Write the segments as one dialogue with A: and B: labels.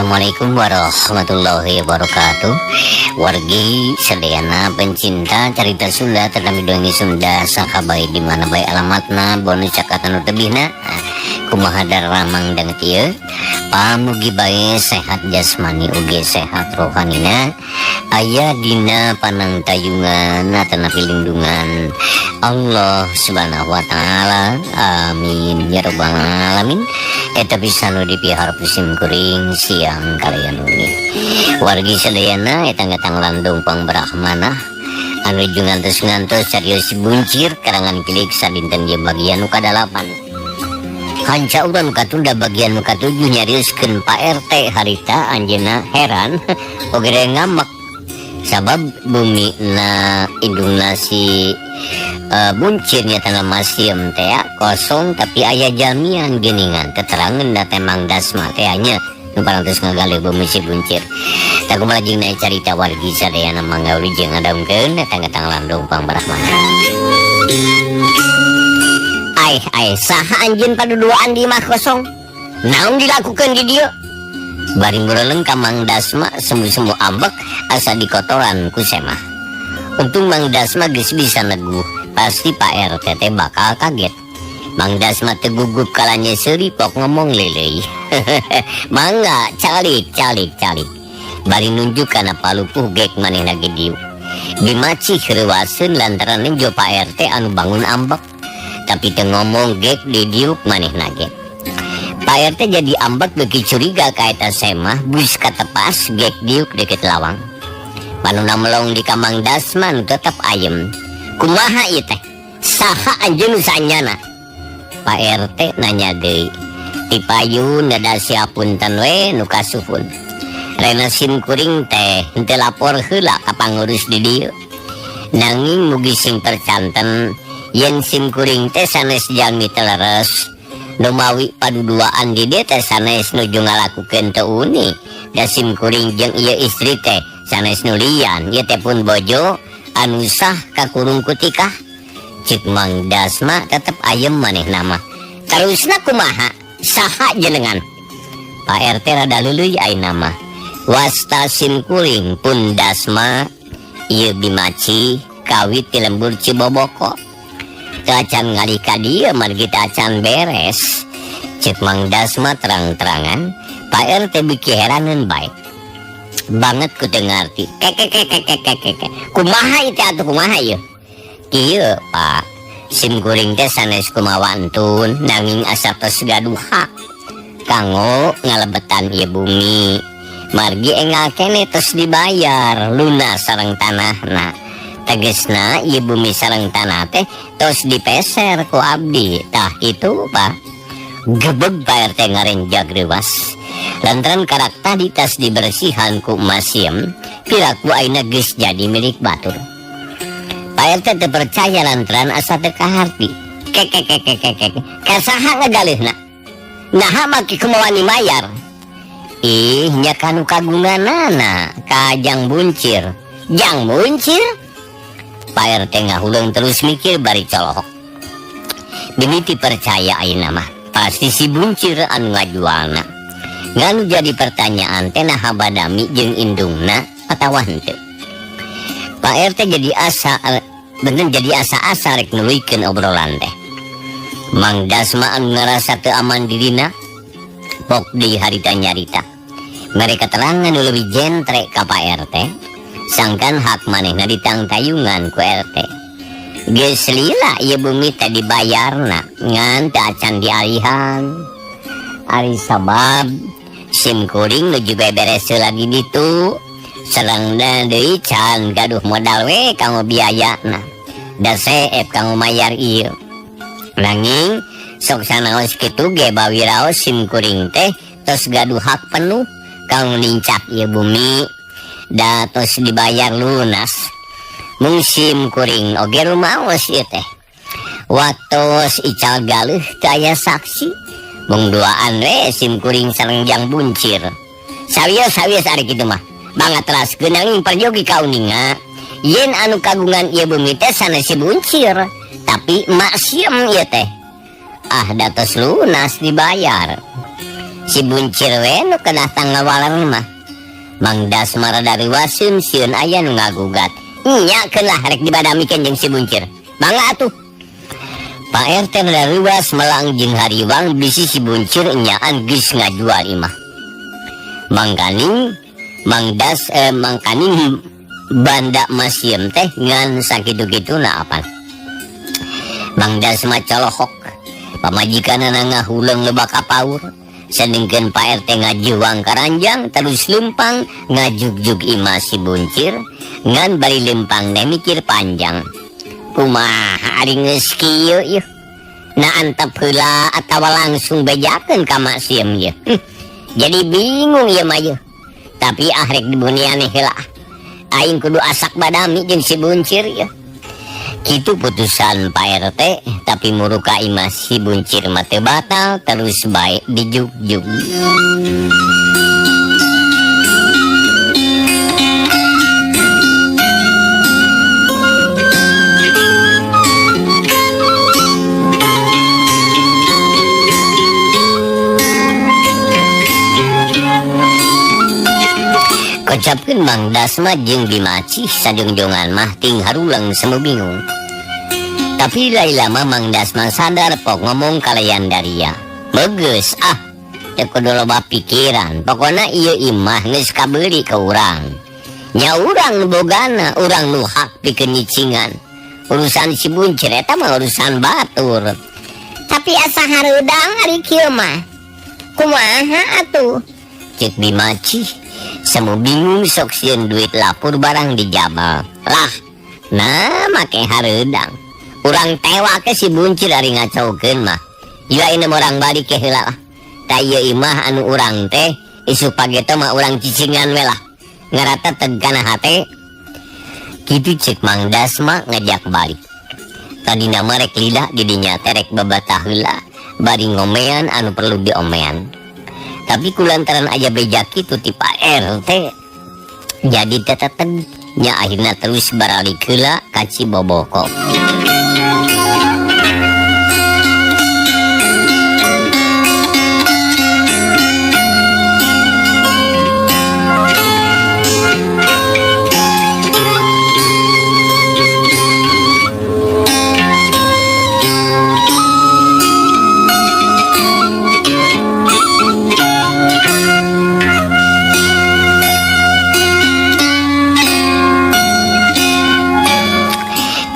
A: Assalamualaikum warahmatullahi wabarakatuh. Wargi sadayana pencinta cerita Sunda terdami dongeng Sunda sakabae di mana bae alamatna, bonus cakatan nu tebihna, kumaha daramang danget ieu? Pamugi bae sehat jasmani ugi sehat rohanina, aya dina panangtayungan atanapi lindungan Allah Subhanahu wa Ta'ala. Amin ya rabbal alamin. Eta bisa nu dipiharep sim kuring siang kalian wengi. Wargi sadayana, eta ngetang landung pangbrahmana anu nuju ngantos-ngantos carios Buncir karangan Kilik sadinten ieu bagian nu kadalapan. Hanca urang katunda bagian nu katujuh nyarioskeun Pak RT harita anjeunna heran oge ngamek sabab bumi na indungna si Buncir nyatana masiem teh kosong, tapi aya jamian geningan teterangan da teh Mang Dasma teh nya nu parantos ngagaleuh bumi si Buncir. Tak kumaha jeung naik carita, wargi sadayana, mangga wilujeng ngadamkeun eta ngetang landung pangbrahmana. Ai ai, saha anjeun paduduaan di imah kosong? Naon dilakukan di dieu? Bari mureleng ka Mang Dasma, semu-semu ambek asa dikotoran ku semah. Untung Mang Dasma geus bisa neguh, pasti Pak RT teh bakal kaget. Mang Dasma teu gugup kalanya seuri, pok ngomong leleuy. "Mangga calik calik calik." Bari nunjuk kana palupuh gek manehna ge diuk. Dimacih reuwaseun lantaran nenjo Pak RT anu bangun ambek. Tapi teu ngomong gek didiuk manehna ge. Pak RT jadi ambek beuki curiga ka eta semah, bus katepas gek diuk deket lawang. Panuna melong di ka Mang Dasma nu tetep ayem. "Kumaha ieu teh? Saha anjeun nu sanyana?" Pak RT nanya deui. "Tipayun da siapunten we nu kasuhun. Rena sim kuring teh henteu lapor heula ka pangurus di dieu. Nanging mugi sing percanten yen sim kuring teh sanes jalmi teu leres. Numawi paduduaan di dieu teh sanes nuju ngalakukeun teu uni. Da sim kuring jeung ieu istri teh sanes nu lian, ieu teh pun bojo anu sah kakurung ku tikah." Cik Mang Dasma tetep ayem manehna mah. "Terusna kumaha? Saha jenengan?" Pak RT rada leuleuy ayeuna mah. "Wasta sim kuring pun Dasma, ieu bimaci kawit ti lembur Ciboboko. Teu acan ngalih ka dieu margi teu acan beres." Cek Mang Dasma terang-terangan. Pak RT beuki heraneun bae. Banget ku teu ngarti. "Keke keke keke keke. Kumaha ieu teh atuh, kumaha ieu?" "Kieu, Pak. Sim kuring teh sanes kumawantun, nanging asa tos gaduh hak kanggo ngalebetan ieu bumi. Margi enggal kene tos dibayar lunas sareng tanahna. Tegesna ieu bumi sareng tanah teh tos dipeser ku abdi. Tah kitu, Pak." Gebeg Pak RT ngarenjag reuwas. Lantaran karak tadi tas dibersihan ku Masiem, piraku ayeuna geus jadi milik batur. Pak RT teu percaya lantaran asa teu kaharti. "Keke keke keke. Ka saha ngagaleuhna? Naha make kumawani mayar?" "Ih, nya kanu kagunganana, ka Jang Buncir." "Jang Buncir?" Pak RT ngahuleung terus mikir bari colohok. Dimiti percaya ayeuna mah, pasti si Buncir anu ngajualna. Nganu jadi pertanyaan teh naha badami jeung indungna atawa henteu. Pak RT jadi asa bener jadi asa-asa rek nuluykeun obrolan teh. Mang Dasma anu ngarasa teu aman dirina pok di harita nyarita. Mere keterangan nu leuwih jentre ka Pak RT, sangkan hak manehna ditangtayungan ku RT. Geus lila ieu bumi teh dibayarna, ngan teu acan dialihan. Ari sabab sim kuring nuju beberes heula di ditu. Sareng deui can gaduh modal we kanggo biayana. Da seep kanggo mayar ieu. Nanging sok sanaos kitu ge bawiraos sim kuring teh tos gaduh hak penuh kanggo nincak ieu bumi, da tos dibayar lunas. Mung sim kuring oge rumaos ieu teh. Waktos ical galeuh teu aya saksi. Mung duaan we sim kuring sareng Jang Buncir." "Sawios sawios ari kitu mah. Bangat teraskeun, nanging peryogi kauninga yen anu kagungan ieu bumi teh sanes si Buncir, tapi Mak Siem ieu teh. Ah, da tos lunas dibayar." Si Buncir we nu kedah tanggawaler mah. Mang Dasma rada reuwaseun sieun aya nu ngagugat. Nya keun lah rek dibadamikeun jeung si Buncir. Mangga atuh. Pak RT rada reuwas melang jeung hariwang bisi si Buncir nyaan geus ngajual imah. Mangkaning Mang Das mangkaning banda Masiem teh ngan sakitu-kituna apan. Mang Dasma colohok. Pamajikanana ngahuleung loba kapaur. Sedengkeun Pak RT ngajuang karanjang terus lempang ngajugjug imah si Buncir ngan bari lempang teh mikir panjang. Kumaha ari geus kieu yeuh? Na antep heula atawa langsung bejakeun ka Mak Siem yeuh. Jadi bingung ieu mah yeuh. Tapi ah rek dibunian heula. Aing kudu asak badami jeung si Buncir yeuh. Kitu putusan Pak RT, tapi muruka imah si Buncir mah teu batal terus bae dijugjug. Kocapkeun Mang Dasma jeung Bimacih sajongjongan mah ting harulang semu bingung. Tapi lain lama Mang Dasma sadar pok ngomong kalayan daria. Bagus ah, teu kudu loba pikiran. Pokona ieu imah geus kabeuli ka urang. Nya urang nu bogana, urang nu hak pikeun nyicingan. Urusan si Buncir eta mah urusan batur. Tapi asa hareudang ari kieu mah. Kumaha atuh? Cek Bimacih. Semu bingung sok sieun duit lapur barang dijabal. Lah, nah make hareudang. Urang tewak ke si Buncir ari ngacaukeun mah. Ieu ayeuna mah urang balik ke heula lah. Ta ieu imah anu urang teh isuk pageto mah urang cicingan we lah. Ngarata teg kana hate. Kitu cek Mang Dasma ngajak balik. Tadina mah rek lila didinya teh rek babatah heula bari ngomean anu perlu diomean. Tapi kulantaran aya beja kitu ti Pak RT jadi teteteg nya akhirna terus baralik heula ka Ciboboko.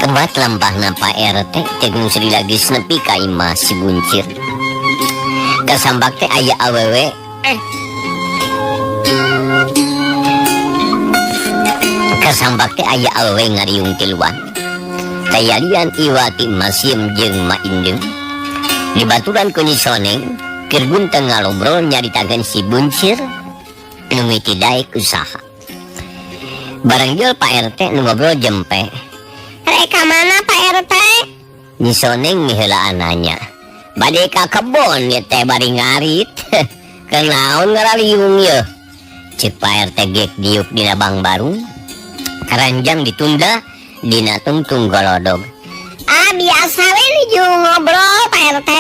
A: Kebat lampahna Pak RT jeung Sri lagi nepi ka imah si Buncir. Kasambak teh aya awewe. Kasambak teh aya awewe ngariung tiluan. Tayalian iwati Masiem jeung Ma Indeng. Dibaturan ku Nyi Soneng, keur gunteng ngalobrol nyaritakeun si Buncir nu miti daek usaha. Bareng jual Pak RT nu ngobrol jempe. Rek ka mana Pak RT? Nyi Soneng miheulaan nanya. Bade ka kebon ieu teh bari ngarit. Kenaon ngaraliung ieu? Cek Pak RT gek diuk dina bang barung. Karanjang ditunda dina tungtung golodog. Ah biasa we nuju ngobrol Pak RT.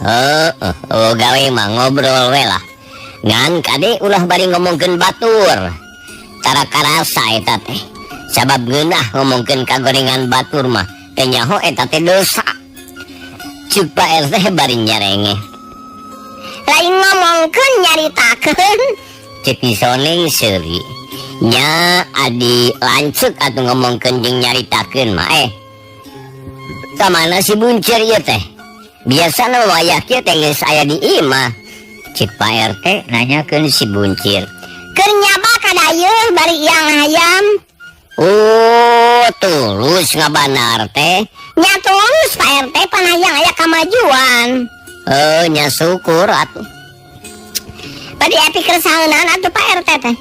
A: Heeh, oh gawe mah ngobrol we lah. Ngan kade ulah bari ngomongkeun batur. Tara karasa eta teh. Sabab ngeunah ngomongkeun kagorengan batur mah teu nyaho eta teh dosa. Cuk Pak RT bari nyarenge. Lain ngomongkeun nyaritakeun. Cek Nyi Soneng seuri. Nya adi lanceuk atuh ngomongkeun jeung nyaritakeun mah. Ka mana si Buncir ieu teh? Biasana wayah kieu teh geus aya di imah. Cek Pak RT nanyakeun si Buncir. Keur nyaba ka dayeuh bari iang hayam. Oh, tulus ngabanar teh. Nya tulus Pak RT panayang aya kamajuan. Oh, nya syukur atuh. Bari epi kersaunan atuh Pak RT teh.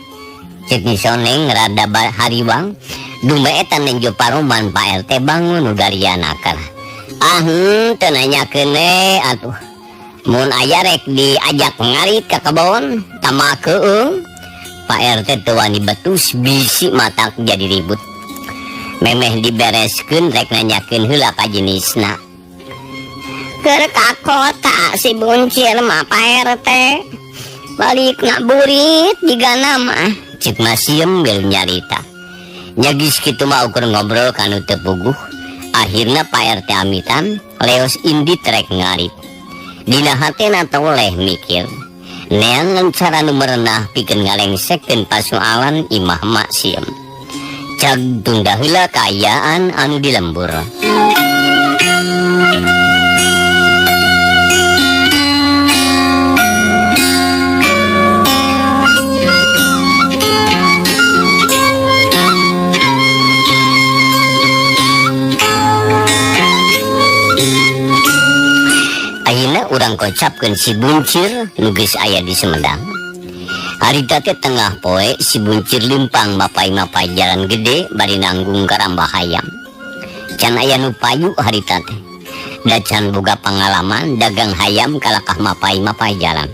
A: Cek Nyi Soneng rada hariwang. Dume eta nenjo paruman Pak RT bangun udah nakar. Ah, teu nanyakeun we atuh. Mun aya rek diajak ngarit ka kebon, tambah keung. Pak RT teu wani betus bisi matak jadi ribut. Memeh dibereskeun rek nanyakeun heula ka jenisna. Keur ka kota si Buncir mah Pak RT. Balik ngaburit jigana mah cek Masiem milu nyarita. Nya geus kitu mah ukur ngobrol kanu teu puguh. Akhirna Pak RT amitan leos indit rek ngarit. Dina hatena toleh mikir. Neangan cara nu merenah pikeun ngalengsekeun pasualan imah Mak Siem. Cag tunda heula kaayaan anu di lembur. Ayeuna urang kocapkeun si Buncir nu geus aya di Sumedang. Harita teh tengah poe si Buncir lempang mapai-mapai jalan gede bari nanggung karamba hayam. Can aya nu payu harita teh. Da can boga pangalaman dagang hayam kalakah mapai-mapai jalan.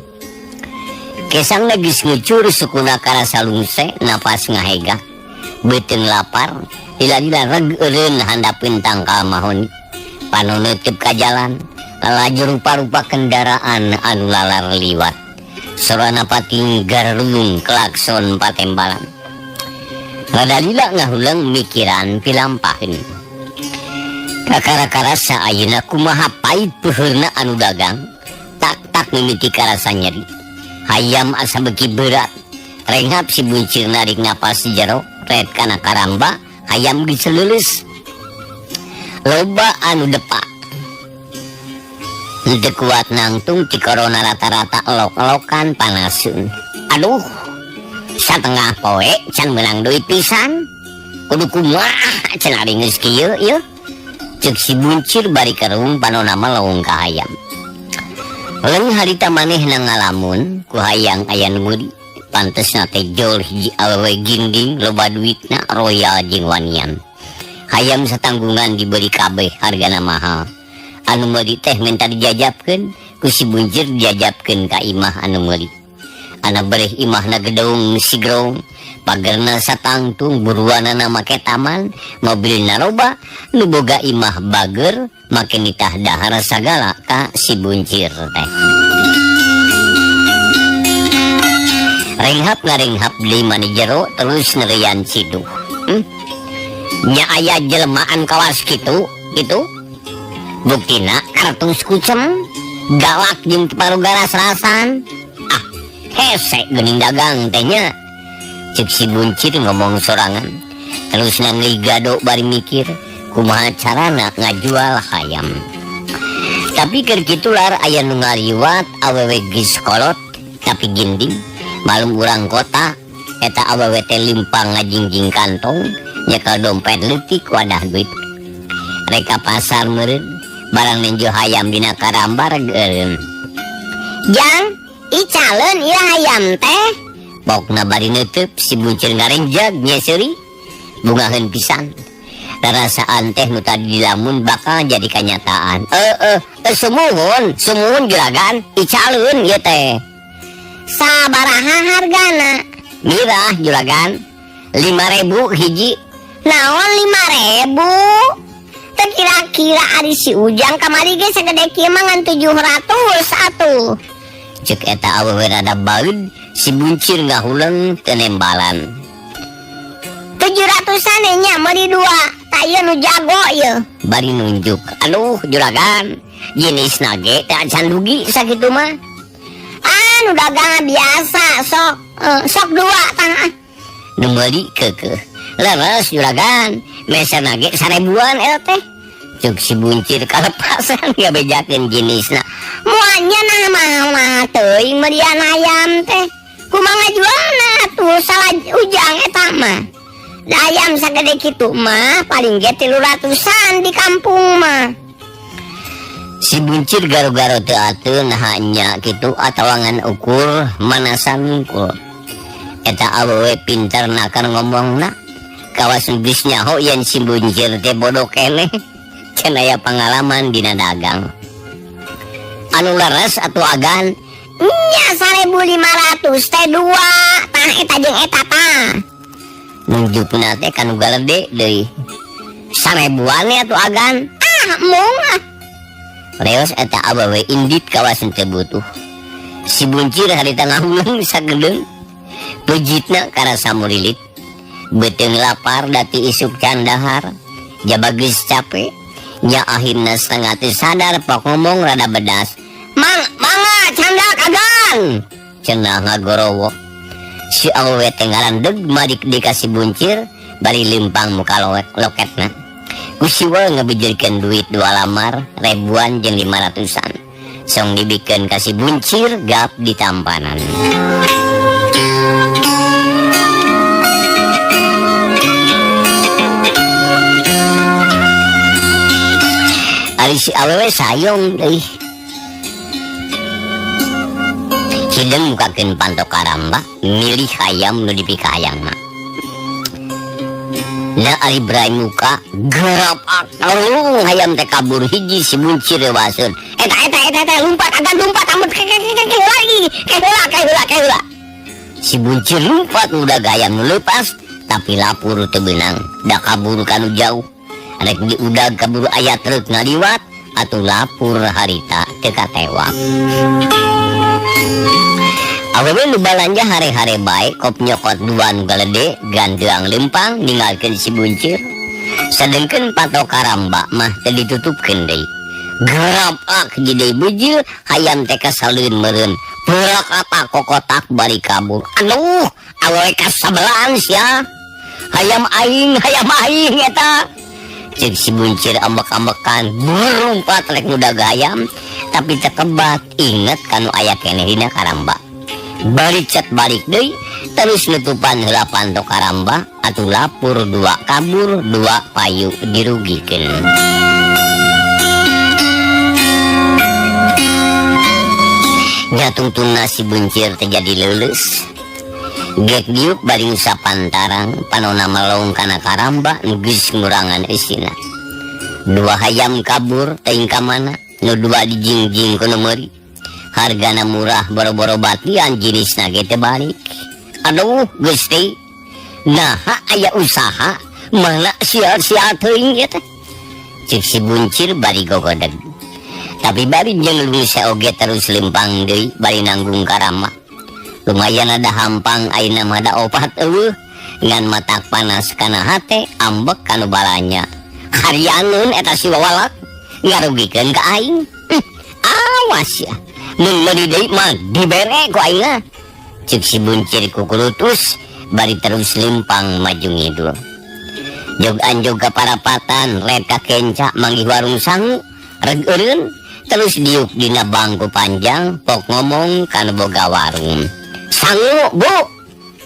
A: Kesangna geus ngucur sukuna karasa lungse napas ngahegak. Beuteung lapar, lila-lila reg eureun handapeun tangkal mahoni. Pano neuteub ka jalan. Laju rupa-rupa kendaraan anu lalar liwat. Sorana pating garulung klakson patembalan. Rada lila ngahuleng mikiran pilampaheun. Kakara-karasa ayeuna kumaha pait peuheurna anu dagang. Tak-tak mimiti karasa nyeri. Hayam asa beuki berat. Renghap si Buncir narik napas jero, ret kana karamba, hayam geus leuleus. Loba anu depak. Henteu kuat nangtung ti corona rata-rata elok-elokan panaseun. Aduh, satengah poe can meunang duit pisan. Kudu kumaha cenah ari geus kieu ieu. Ceuk si Buncir bari kerung panona melong ka hayam. Leung harita manehna ngalamun ku hayang aya nu meuli. Pantesna teh jol hiji awewe ginding loba duitna royal jeung wanian. Hayam satanggungan dibeli kabeh hargana mahal. Anu meuli teh minta dijajabkeun ku si Buncir dijajabkeun ka imah anu meuli. Ana bereh imahna gedung sigrong, pagerna satangtung, buruanana make taman, mobilna loba, nu boga imah bager, make nitah dahar sagala ka si Buncir teh. Renghap ngarenghap deui mani jero terus ngerian ciduh. Nya aya jelmaan kawas kitu, kitu. Buktina kartus kucem galak jeung paruga ras-rasan. Ah, hese geuning dagang teh nya. Ceuk si Buncir ngomong sorangan. Terus ngangli gado bari mikir kumaha carana ngajual hayam. Tapi keur kitu lar aya nu ngaliwat awewe geus kolot tapi ginding malum urang kota eta awewe teh limpang ngajingjing kantong nyekel dompet leutik wadah duit. Reka pasar meureun barang nenjo hayam dina karambar geureun. Jang, icaleun ieu hayam teh. Pokna bari neuteub si Buncir ngarenjag nyeseuri. Bungaheun pisan. Rarasaan teh nu tadi dilamun bakal jadi kanyataan. Sumuhun, sumuhun juragan, icaleun ieu teh. Sabaraha hargana? Mirah juragan, 5.000 hiji. Naon 5.000? Teu kira-kira ari si Ujang kamari ge sagede kieu mah ngan 700 atuh. Ceuk eta awewe rada baeud, si Buncir ngahuleng teu nembalan. 700-an nya meuli 2. Tah ieu nu jago ieu. Bari nunjuk. Aduh juragan, jenisna ge teh acan dugi sakitu mah. Ah, nu dagang biasa sok, sok 2 tah. Nu meuli keukeuh. Leres juragan, meserna ge 1.000-an eta teh. Ceuk si Buncir kalepasan ngabejakeun jenisna. Moalnya nah mahal-mahal teuing meulian ayam teh. Kumaha ngajualna atuh salah Ujang eta mah. Da ayam sagede kitu mah paling ge 300-an di kampung mah. Si Buncir garo-garo teu atuh naha nya kitu atawa ngan ukur manasan wungkul. Eta awewe pintar nakan ngomongna. Kawas geus nyaho yen si Buncir teh bodoh keneh. Can aya pangalaman dina dagang. Anu leres atuh agan nya 1.500 teh 2 tah eta jeung eta tah. Nunjukna teh kanu galede deui. 1.000-an atuh agan. Ah, mung ah. Leos eta awewe indit kawas teu butuh. Si buncir harita ngahuleng sagedeung. Pejitna karasa murilit. Beuteung lapar dati isuk can dahar. Jaba geus cape. Nya akhirna setengah teu sadar pok ngomong rada bedas. Mang, mangga candak agan. Cenah ngagorowok. Si awewe teh ngarandeg marik dikasih buncir bari lempang muka loketna. Ku siwal ngebejerkeun duit 2 lamar ribuan jeung 500-an. Song dibikeun ka si buncir gap di tampanan. Ari si awewe sayong deui. Hideung mukakeun panto karamba milih hayam nu dipikahayangna. Nah ari brai muka gerapak tarung hayam teh kabur hiji si buncir reuaseun. Eta eta eta eta lumpat agan lumpat amun ke lagi ke heula ke heula ke heula. Si buncir lumpat udah gayam nu leupas tapi lapur teu beunang da kabur kanu jauh. Rek diudag kabur aya truk ngaliwat atuh lapur harita teu katewak. Awewe nu balanja hare-hare bae kop nyokot dua nu galede gandeang lempang ninggalkeun si buncir. Sadengkeun patok karamba mah teu ditutupkeun deui. Gerapak jadi bujil hayam teh kasaleun meureun. Perak kokotak bari kabur. Aduh, awewe kasabelan sia. Hayam aing eta. Ceuk si buncir ambek-ambekan berumpat rek ngudag hayam tapi tekebat inget kanu aya keneh dina karamba. Balik cat balik deui terus nutupan heula panto karamba atuh lapur 2 kabur 2 payu dirugikeun. Nya tungtungna si buncir teh jadi leuleus. Gek diuk bari ngusapan tarang panona melong kana karamba nu geus ngurangan eusina. 2 hayam kabur teuing ka mana nu 2 dijingjing ku nu meuri. Hargana murah boro-boro batian jenisna ge teu balik. Aduh Gusti, naha aya usaha mana sial-sial teuing ieu teh. Ceuk si buncir bari gogodeg. Tapi bari jeung lungse oge terus lempang deui bari nanggung karama. Lumayan ada hampang ayeuna mah da opat eueuh ngan matak panas kana hate ambek kanu balanya. Harianeun eta si wawalak ngarugikeun ka aing. Awas ya. Mun meuli deui mah dibere ku aing lah. Ceuk si buncir kukulutus bari terus lempang maju ngidul. Jog anjog ka parapatan red ka kenca manggih warung sangu reg eureun terus diuk dina bangku panjang pok ngomong kanu boga warung. Sangu bu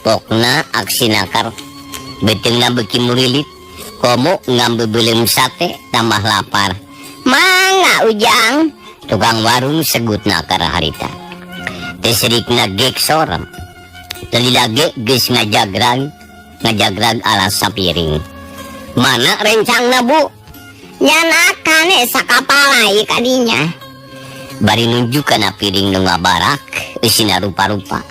A: pokna aksi nakar beuteungna beuki murilit komo ngambil beuleum sate tambah lapar. Mangga ujang tukang warung segut nakar harita. Teh serikna geksor teu lagi geus ngajagrag ngajagrag ala sapiring. Mana rencangna bu? Nyanakane sakapalai kadinya. Bari nunjuk kana piring nu ngabarak eusina rupa-rupa.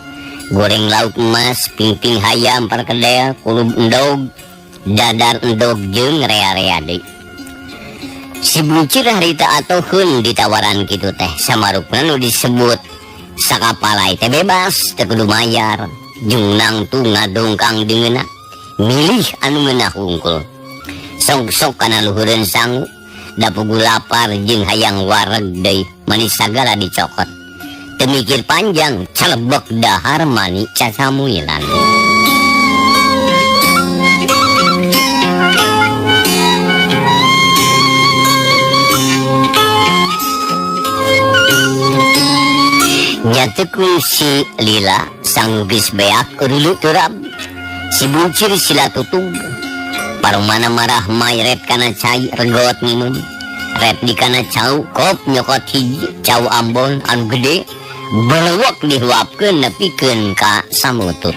A: Goreng lauk emas, pingping hayam perkedel, kulub endog, dadar endog jeung rea-rea deui. Si buncir harita atoheun ditawaran kitu teh samarupna nu disebut sakapalai teh bebas teu kudu mayar. Jeung nangtung ngadongkang deungeunna milih anu ngeunah hungkul. Sok-sok kana luhureun sangu da pugu lapar jeung hayang wareg deui manis sagala dicokot. Teu mikir panjang calebek dahar mani casamuilan. Nyateukun si lila sangu geus beak eureuleu turab. Si buncir sila tutug. Parumana marah mayret kana cai regot minum. Ret di kana cau kop nyokot hiji cau Ambon anu gede belewek dihuapkeun nepikeun ka samutut.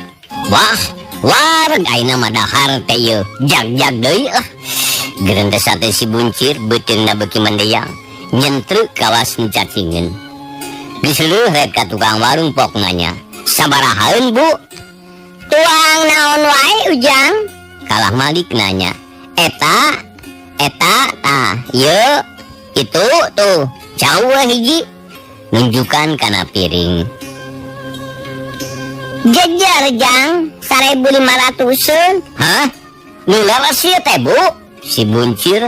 A: Wah, wareg ayeuna mah dahar teh ieu jag-jag deui lah. Gerentes sate si buncir beuteungna beuki mendeyang nyentrek kawas nu cacingeun. Geus leuh ret ka tukang warung pok nanya, sabarahaeun bu? Tuang naon wae ujang? Kalah Malik nanya, eta, eta, tah, ye, itu, tuh, jauh hiji, nunjukkan kana piring. Jejer jang 1.500-eun. Hah? Nu leres ieu teh bu? Si buncir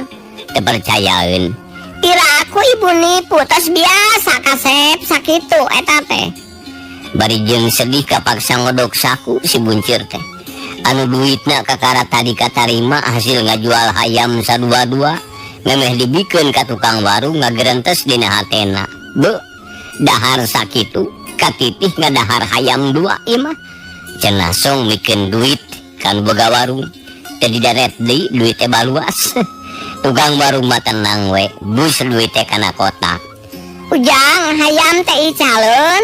A: teu percayaeun. Pira aku ibu nipu tos biasa kasep sakitu eta teh. Bari jeung sedih kapaksa ngodok saku si buncir teh. Anu duitna kakara tadi katarima hasil ngajual hayam sadua-dua memeh dibikeun ka tukang warung ngagerentes dina hatena. Beuh, dahar sakitu katitih ngadahar hayam dua ieu mah. Cenah song mikeun duit kan boga warung. Teu didaret deui duit teh baluas. Tukang warung mah tenang we, bus duit teh kana kotak. Ujang hayam teh icaleun.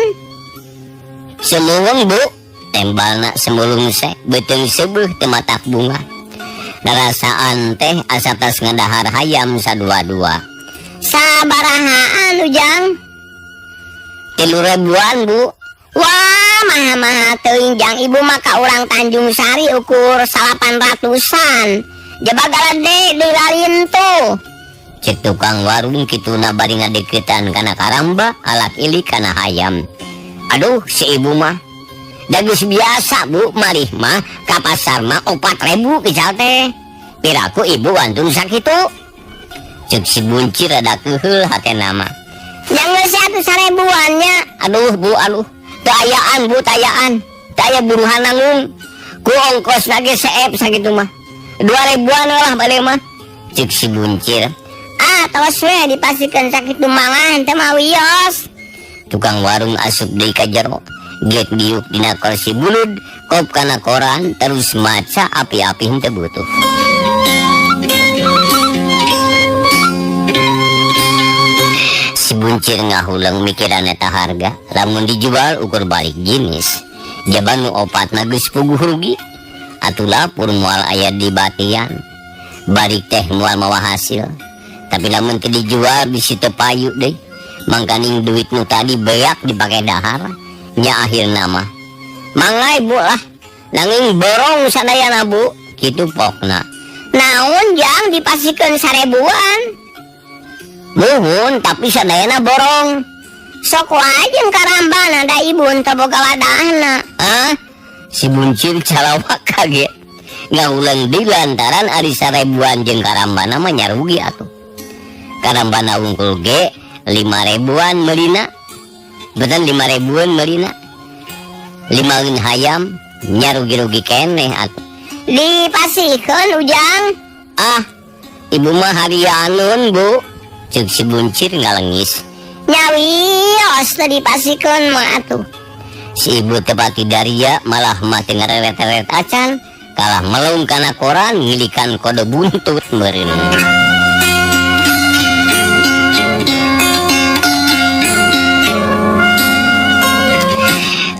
A: Semulung bu, tembalna semulung se, beuteung seubeuh teu matak bunga. Narasaan teh asa tas ngadahar hayam sadua-dua. Sabarahaan ujang? 3.000-an bu. Wah, maha-maha teuing jang ibu mah ka urang Tanjung Sari ukur 800-an. Jaba galede deui lalin tuh. Cek tukang warung kituna bari ngadeukeutan kana karamba alak ilik kana hayam. Aduh, si ibu mah. Da geus biasa bu, marih mah ka pasar mah 4.000 kical teh. Piraku ibu wantun sakitu. Cek si buncir rada keuheul hatena mah. Yang geus atuh 1.000-an nya. Aduh bu, aduh. Teu ayaan bu, tayaan. Teu aya buruhan nanggung. Ku ongkos lagi seep sakitu mah. 2.000-an lah balik mah. Cek si buncir. Ah, tos we dipasikeun sakitu mangan teh mah wios. Tukang warung asup deui ka jero. Geuk diuk dina kursi bulud, kop kana koran terus maca api-api henteu butuh. Si buncir ngahuleng mikiran eta harga, lamun dijual ukur balik jenis. Jaba nu opatna geus puguh rugi. Atuh lapur moal aya di batian. Balik teh moal mawa hasil. Tapi lamun teu dijual bisi teu payu deui. Mangkaning duit nu tadi beak dipake dahar. Nya akhirna mah. Mangga ibu lah. Nanging borong sadayana bu. Kitu pokna. Naon jang dipasikeun 1.000-an? Muhun tapi sadayana borong. Sok wae jeung karambana da ibu teu boga wadahna. Hah? Si buncir calawak kaget. Ngahuleng deui lantaran ari 1.000-an jeung karambana mah nyarugi atuh. Karambana wungkul ge 5.000-an meulina. Beuteun 5.000-an meulina. Limaeun hayam nyarugi-rugi keneh atuh. Dipasihkeun ujang. Ah, ibu mah harianun bu. Ceuk si buncir ngalengis. Nyawios teu dipasihkeun mah atuh. Si ibu tepati daria malah mah teu ngareret-reret acan, kalah melung kana koran ngilikan kode buntut meureun.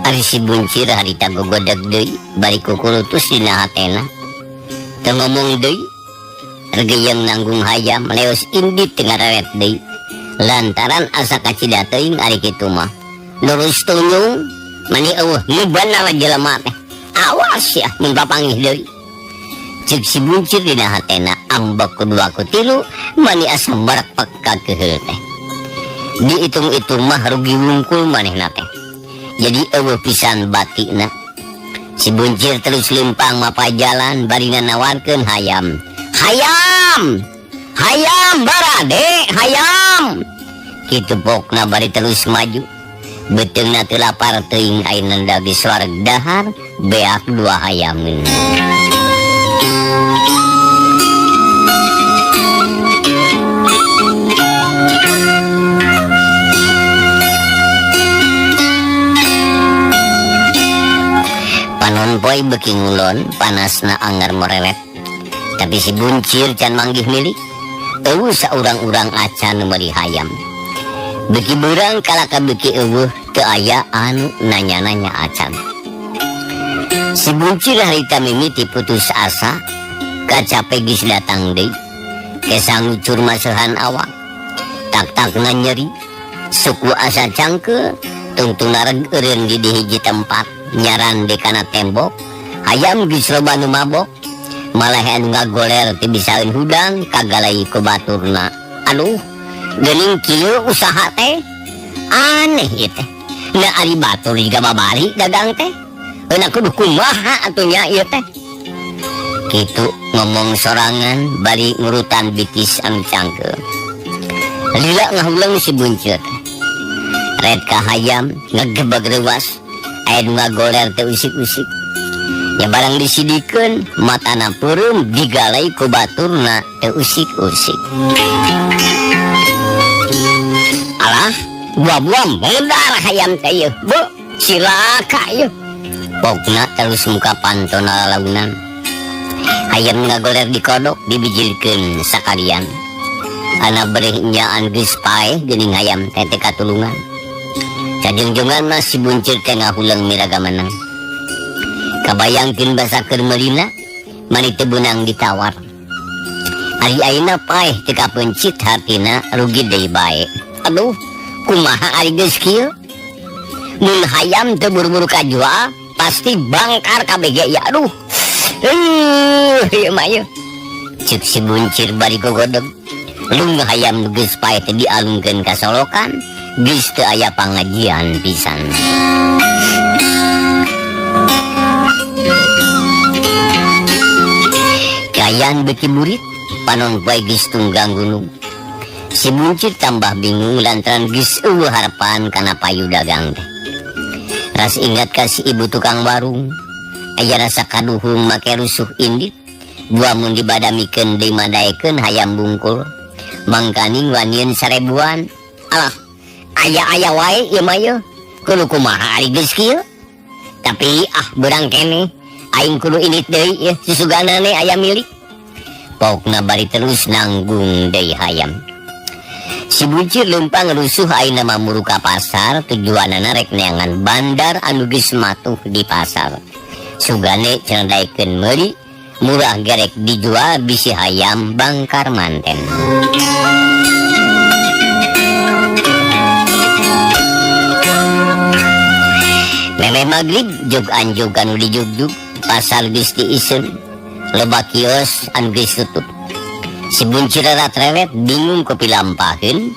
A: Ari si buncir harita gogodeg deui bari kukurutus dina hatena. Teu ngomong deui, regeyeng nanggung hayam leos indit teu ngareret deui. Lantaran asa kacida teuing ari kitu mah. Lurus tunyung mani eueuh nu bener jelema teh. Awas ya mun papanggih deui. Ceuk si buncir dina hatena ambek ku dua ku tilu mani asa marepek ka keuheul teh. Diitung-itung mah rugi wungkul manehna teh. Jadi eueuh pisan batina. Si buncir terus lempang mapa jalan bari nawarkeun hayam. Hayam! Hayam barade, hayam. Kitu pokna bari terus maju. Beuteungna teu lapar teuing ayeuna da geus wareg dahar beak dua hayameun. Panon poe beuki ngulon panasna anggar morelet. Tapi si buncir can manggih milik. Eueuh saurang-urang acan meuli hayam. Beuki beurang kalaka beuki eueuh teu aya anu nanya-nanya acan. Si buncir harita mimiti putus asa, kacape geus datang deui. Kesang ngucur maseuhan awak. Tak-takna nyeri, suku asa cangkeul, tungtung nareg eureun di hiji tempat, nyaran di kana tembok. Hayam geus loba nu mabok, malah anu ngagoler teu bisaeun hudang kagalai ku baturna. Aduh, geuning kieu usaha teh aneh ieu teh. Da ari batur jiga babari dagang teh. Heuna kudu kumaha atuh nya ieu teh. Kitu ngomong sorangan bari ngurutan bitis anu cangkeul. Lila ngahuleng si buncir teh. Red ka hayam ngegebeg reuas aya nu ngagoler teh usik-usik. Nya barang disidikeun matana peureum digalai ku baturna teu usik-usik. Alah, buah-buah modar hayam teh ieu. Bu, cilaka ieu. Pokna terus muka pantona lalaunan. Hayam ngagoler dikodok dibijilkeun sakalian. Ana bereh nyaan geus paeh geuning hayam teh teh katulungan. Cajungjungan mah si buncir teh ngahuleng miraga menang. Kabayangkeun basa keur meulina mani teu beunang ditawar. Ari ayeuna paeh teu kapeuncit hartina rugi deui bae. Aduh, kumaha ari geus kieu? Mun hayam teu buru-buru kajual pasti bangkar kabeh ge ya. Aduh. Ieu mah ieu. Ceuk si buncir bari gogodeg. Lung hayam nu geus paeh teh dialungkeun ka solokan, geus teu aya pangajian pisan. Kayan beuki burit, panon poe geus tunggang gunung. Si buncir tambah bingung lantaran geus eueuh harapan kana payu dagang teh. Ras ingat ka si ibu tukang warung, aya rasa kaduhung make rusuh indit, buah mun dibadamikeun deui madaekeun hayam bungkul. Mangkaning wanieun sarebuan. Alah, aya-aya wae ieu mah ieu. Kudu kumaha ari geus kieu? Tapi ah beurang keneh, aing kudu indit deui ieu susuganane aya milik. Pokna bari terus nanggung deui hayam. Si buncir leumpang rusuh ayeuna mah muru ka pasar, tujuanana rek neangan bandar anu geus matuh di pasar. Sugane cenah daekeun meuli, murah gerek dijual bisi hayam bangkar manten. Memeh magrib jug anjug anu dijugjug, pasar geus diiseun, loba kios anu geus tutup. Si buncir reret bingung ku pilampaheun,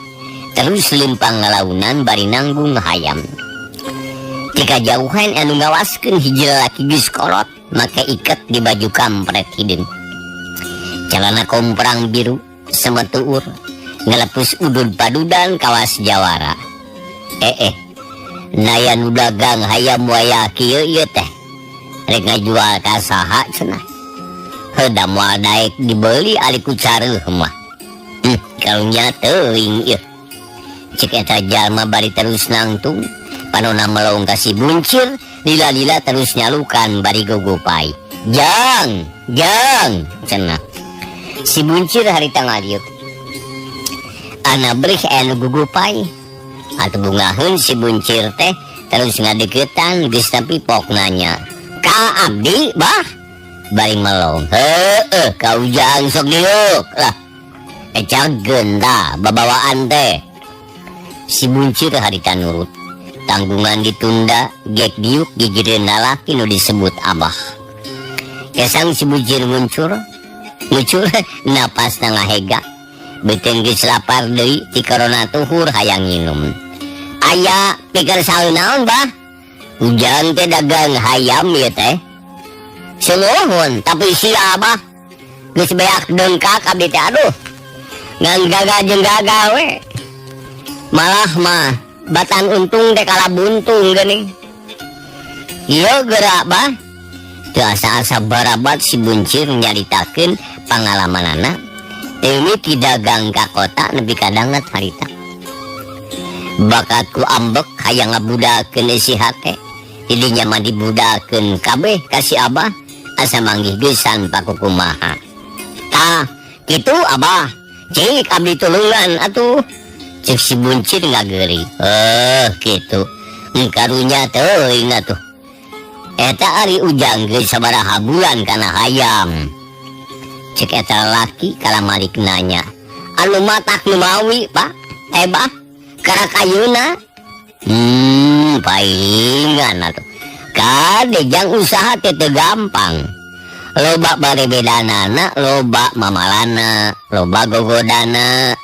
A: terus leumpang ngalaunan bari nanggung hayam. Tika jauhan anu ngawaskeun hiji lalaki geus kolot, make iket di baju kampret hideung. Celana komprang biru semetuur, ngelepus udud padudan kawas jawara. Naya nu dagang hayam waya kieu ieu teh. Rek ngajual ka saha cenah. Heuda moal daek dibeli ari ku careuh mah. Karunya teuing ieu. Cek eta jalma bari terus nangtung, panona melong ka si buncir, lila-lila terus nyalukan bari gogopai. Jang, jang, cenah. Si buncir harita ngaliuk. Ana brih aya nu gugupai. Atuh bungaheun si buncir teh terus ngadeukeutan geus tapi pok nanya. Ka abdi bah? Bari melong. Heueuh, ka ujang sok diuk lah. Ecageun tah babawaan teh. Si buncir harita nurut. Tanggungan ditunda, gek diuk gigireun lalaki nu disebut abah. Kesang si buncir muncul, muncul napas ngahega. Beuteung geus lapar deui ti korona tuhur hayang nginum. Aya pikir saeun naon bah? Ujang teh dagang hayam ieu teh. Sungguhun, tapi si abah geus beak dengkak abdi teh aduh. Ngan gagal jeung gagal we. Malah mah batan untung teh kalah buntung geuning. Ieu geura bah. Teu asa-asa barabat si buncir nyaritakeun pangalamanana. Ini didagang ka kota nepi ka danget harita. Bakatku ambek hayang ngabudakeun isi hate. Didinya mah dibudakeun kabeh ka si abah. Asa manggih geusan pakukumaha. Tah, kitu abah. Cik abdi tulungan atuh. Cek si buncir ngageuri. Kitu. Karunya teuing atuh. Eta ari ujang geus sabaraha bulan kana hayam. Cek eta lalaki kalamalik nanya. Anu matak nu mawi, Pak? Bah, karakayuna. Paingan atuh. Kade jang usaha teh teu gampang. Loba barebedanana, loba mamalana, loba gogodana.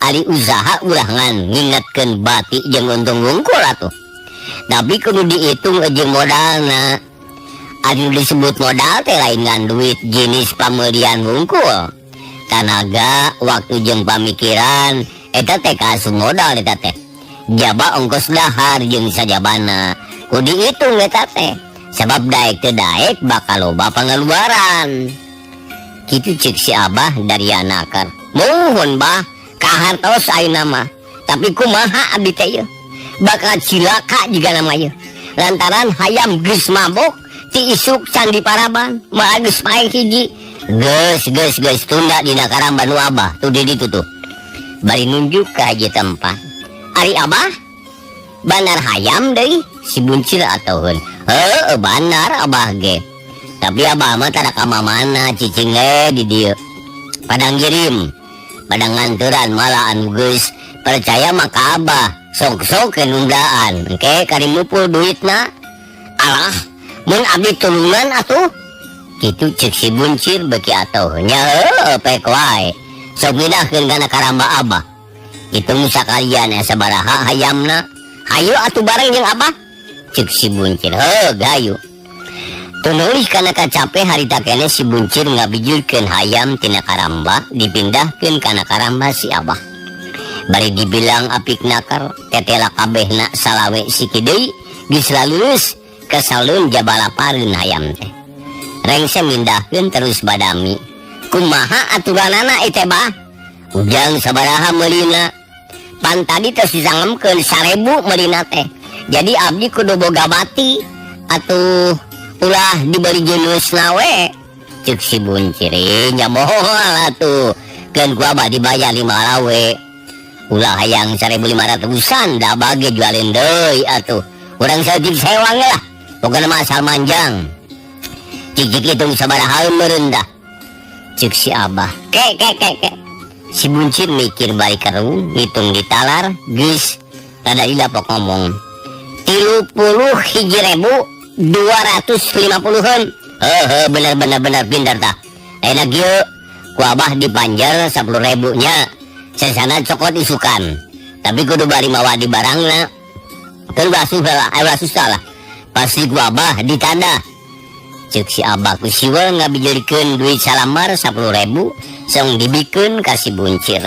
A: Ari usaha ulah ngan ngingetkeun bati jeung untung wungkul atuh. Tapi kudu dihitung jeung modalna. Anu disebut modal teh lain ngan duit jenis pameulian wungkul. Tanaga, waktu jeung pamikiran eta teh kaasup modal eta teh. Jaba ongkos dahar jeung sajabana kudu dihitung eta teh. Sebab daek teu daek bakal loba pangeluaran. Kitu ceuk si Abah dari anakar. Muhun bah, kahartos ayeuna mah. Tapi kumaha abdi teh ieu? Bakal cilaka jiga nama ieu. Lantaran hayam geus mabok ti isuk can diparaban, malah geus paeh hiji. Geus geus geus tunda dina karamba nu Abah tuh di ditu tuh. Bari nunjuk ka hiji tempat. Ari Abah bandar hayam deui si buncir atoheun. Heueuh bandar Abah ge. Tapi Abah mah tara ka mamana cicing we di dieu. Padang girim, padang nganturan malah anu geus percaya mah ka Abah. Sok-sok nundaan engke karimupul duitna. Alah, mun abdi tulungan atuh. Kitu ceuk si buncir beuki atoh. Nya heueuh pek wae. Sok mindahkeun kana karamba Abah. Hitung sakalian sabaraha hayamna. Hayu atuh bareng jeung Abah. Ceuk si buncir. Heuh gayu. Tunulih kana kacape harita keneh si buncir ngabijurkeun hayam tina karamba dipindahkeun kana karamba si Abah. Bari dibilang apik nakar tetela kabehna salawe siki deui geus lalulus kesalun jabalapareun hayam teh. Rengse mindahkeun terus badami. Kumaha aturanana ieu teh bah? Ujang sabaraha meulina? Pan tadi teh disangemkeun 1000 meulina teh. Jadi abdi kudu boga bati atuh ulah dibeli jeunusna we. Ceuk si buncir nya moal atuh. Keun ku Abah dibayar 5 lawe. Ulah hayang 1500-an da bage jualin deui atuh. Urang saeutik sewang lah. Pokona mah asal manjang. Cik-cik hitung sabaraha meureun dah. Ceuk si Abah. Ke ke ke ke. Si buncir mikir bari kerung, ngitung di talar, geus rada lila pok ngomong. 31.250-an. Heuh, bener bener bener pintar tah. Ayeuna kieu ku Abah dipanjer 10.000 nya. Sesana cokot isukan. Tapi kudu bari mawa di barangna. Keun ulah susah lah, ulah susah lah. Pasti ku Abah ditanda. Ceuk si Abah ku siwel ngabijilkeun duit salambar 10.000 song dibikeun ka si buncir.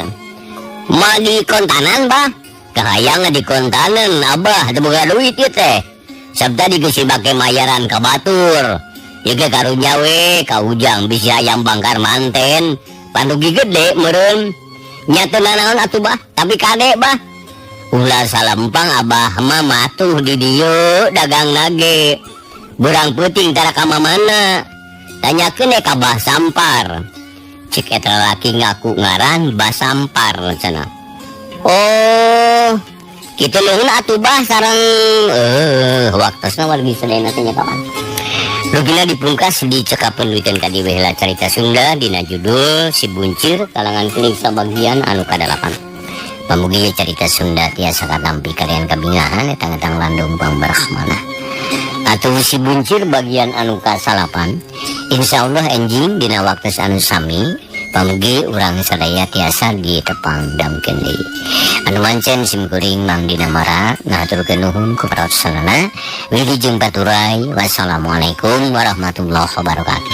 A: Ma di kontanan bah? Kahayang di kontanan Abah teu boga duit ieu teh. Sabta tadi geus dibake mayaran ka batur. Ieu ge karunya we ka Ujang bisi hayam bangkar manten. Panugi gede meureun. Nya teu nanaon atuh bah, tapi kade bah. Ulah salempang Abah mah matuh di dieu dagang nage. Burang peuting tara ka mamana. Tanyakeun ka Bah Sampar. Cik eta lalaki ngaku ngaran Bah Sampar cenah. Oh, kitu nuhun atuh bah sareng waktosna wargi sadayana teh nya kawan. Rugina dipungkas dicekapeun duiteun ka dieu heula carita Sunda dina judul Si Buncir kalangan kuning sabagian anu kadalapan. Pamugi carita Sunda tiasa katampi kalian kabingahan eta ngetang landung pangbarahmana. Atuh Si Buncir bagian anu kasalapan insyaallah enjing dina waktu anu sami pamugi urang sadaya tiasa ditepang damkeun deui. Anu mancen simkuring Mang Dina Mara ngahaturkeun nuhun ku paraosana wilujeng paturay. Wassalamualaikum warahmatullahi wabarakatuh.